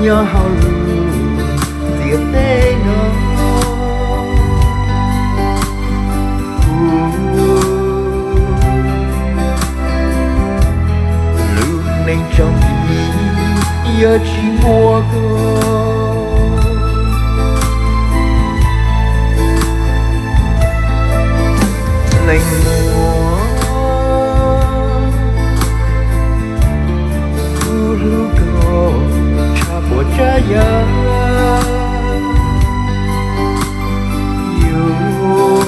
Nyob hauv lub ntiaj teb no, kuv lub neej tsaus nti yog tsis muaj koj. Leej muam, kuv hlub koj tshaj puas tsav yam, yuav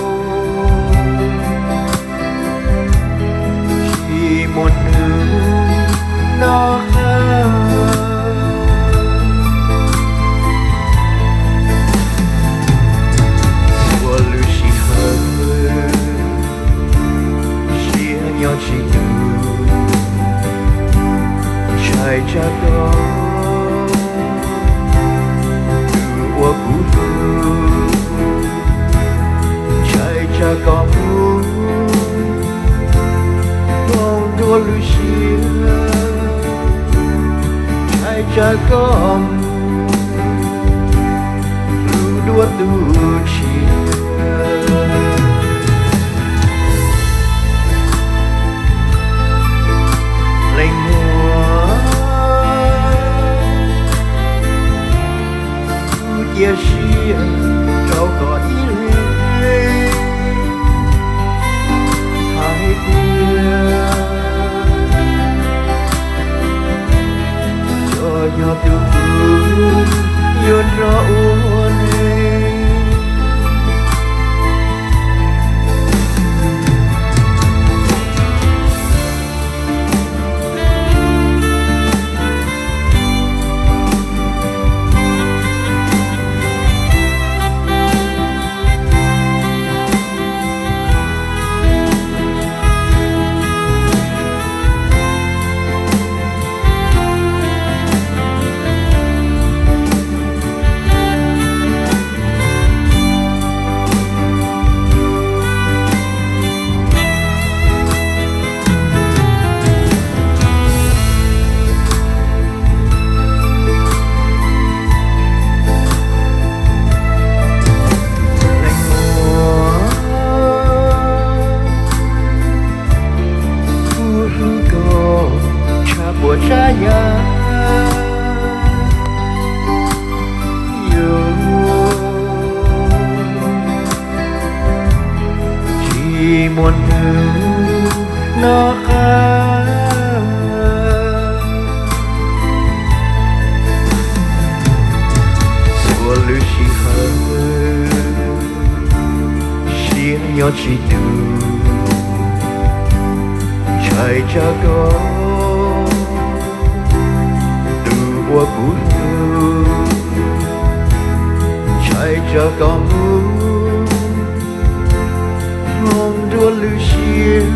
tsis muaj hnub noj qab. Txhua lub sij hawm siab nyob tsis tus, ntshai tsam koj tus uas kuv hlub, ntshai tsam koj mus hloov dua lub siab, ntshai tsam koj mus hlub dua tus tshiab. Leej muam, kuv cia siab rau koj ib leeg, hais tias koj yog tus kuv yuav nrog ua neej. Leej muam, kuv hlub koj tshaj puas tsav yam, yuav tsis muaj hnub noj qab. Txhua lub sij hawm siab nyob tsis tus, ntshai tsam koj tus uas kuv hlub, ntshai tsam koj mus hloov dua lub siab,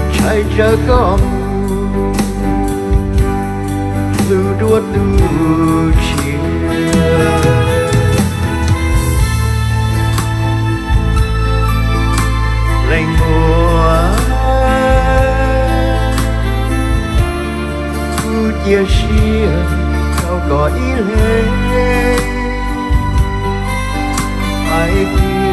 ntshai tsam koj mus hlub dua tus tshiab. Leej muam, kuv cia siab rau koj ib leeg, hais tias